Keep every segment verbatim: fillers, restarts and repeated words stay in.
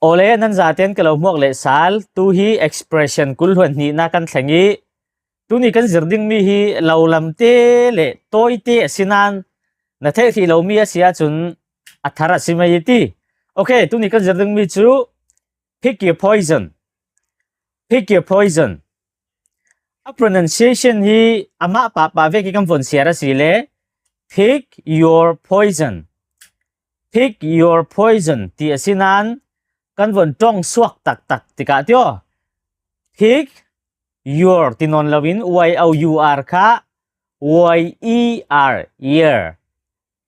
Awle, nan zaten ka lo hmuak leh sal, tu hi expression kul hluan hnihna kan thleng i, tuni kan zir ding mi hi lo lamte le tawite a si nan, na theih hrih lo mi a si ahcun a thar a si mai i ti. Ok, tuni kan zir ding mi cu pick your poison. Pick your poison. A pronunciation hi amah pahpah vek i kan von siar a si le pick your poison. Pick your poison ti a si nan kan von ṭong suak taktak tikah tio. Pick your ti nawn loin Y O U R kha Y E R, year.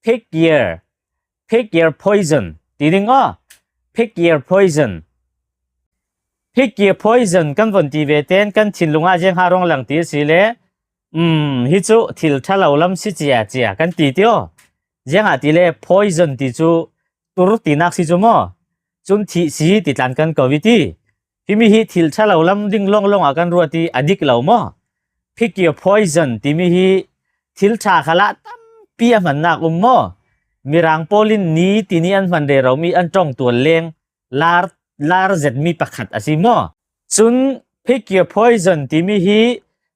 Pick your, pick your poison ti ding aw. Pick your poison. Pick your poison kan von ti ve ten kan thinlung ah ziang ha rawng lang ti a si le, um, hi cu thil ṭha lo lam si cia cia kan ti tio. Ziangahtile poison ti cu tur tinak si cu maw? Cun thih si ti tlan kan ko i ti. Himi hi thil ṭha lo lam ding lawnglawng ah kan ruat i a dik lo maw? Pick your poison timi hi thil ṭha khalah tampi a hmannak um maw? Mirang pawl in ni tini an hman rero mi an ṭong tual leng lar, lar zetmi pakhat a si maw? Cun pick your poison timi hi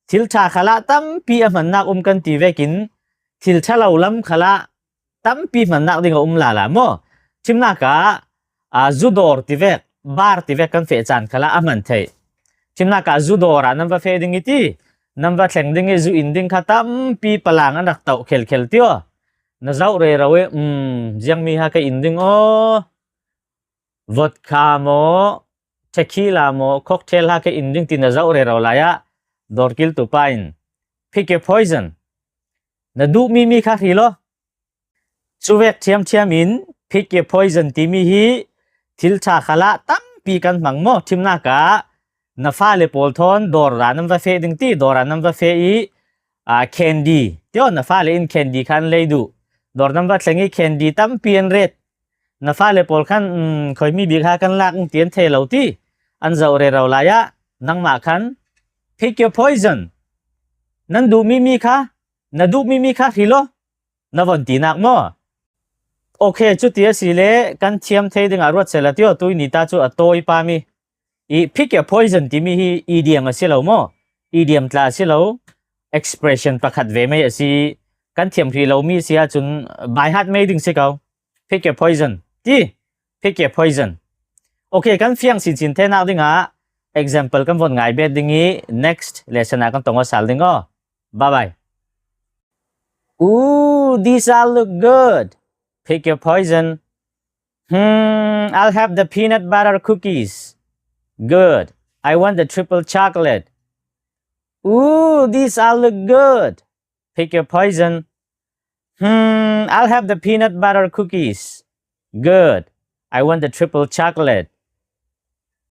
thil ṭha khalah tampi a hmannak um kan ti vekin thil ṭha lo lam khalah tampi hmannak ding a um lala maw? Ṭhimnak ah, aa, zu dawr tivek, bar tivek kan feh caan khalah a hman theih. Ṭhimnak ah zu dawr ah nan va feh ding i ti, nan va thleng ding i zu in ding kha tampi palang an rak tauh khelkhel tio. Na zoh rero i, um, ziangmi ha ka in ding aw, vodka maw, tequila maw, cocktail ha ka in ding ti na zoh rero lai ah dawrkiltu pa in pick your poison. Na duhmi mi kha hril aw. Cuvek ṭhiamṭhiam in pick your poison timi hi thil ṭha khalah tampi kan hmang maw? Ṭhimnak ah na fale pawl thawn dawr ah nan va feh ding ti, dawr ah nan va feh i, aa, candy tio, na fale in candy kha an lei duh. Dawr nan va thleng i candy tampi an ret. Na fale pawl khan, um, khuimi bik ha kan lak ti an thei lo ti an zoh rero lai ah nangmah khan pick your poison. Nan duhmi mi kha, na duhmi mi kha hril aw. Na von tinak maw? Ok, cuti a si le kan thiam thei dingah ruat seh la tio, tui ni ta cu a tawi pa mi. I pick your poison timi hi idiom a si lo maw? Idiom tla a si lo, expression pakhat ve mai a si. Kan thiam hrih lo mi si ahcun by heart mai ding si ko. Pick your poison ti. Pick your poison. Ok, kan fiang chinchin theinak dingah example kan von ngai bet ding i next lesson ah kan tong aw sal ding aw. Bye bye. Ooh, these all look good. Pick your poison. Hmm, I'll have the peanut butter cookies. Good. I want the triple chocolate. Ooh, these all look good. Pick your poison. Hmm, I'll have the peanut butter cookies. Good. I want the triple chocolate.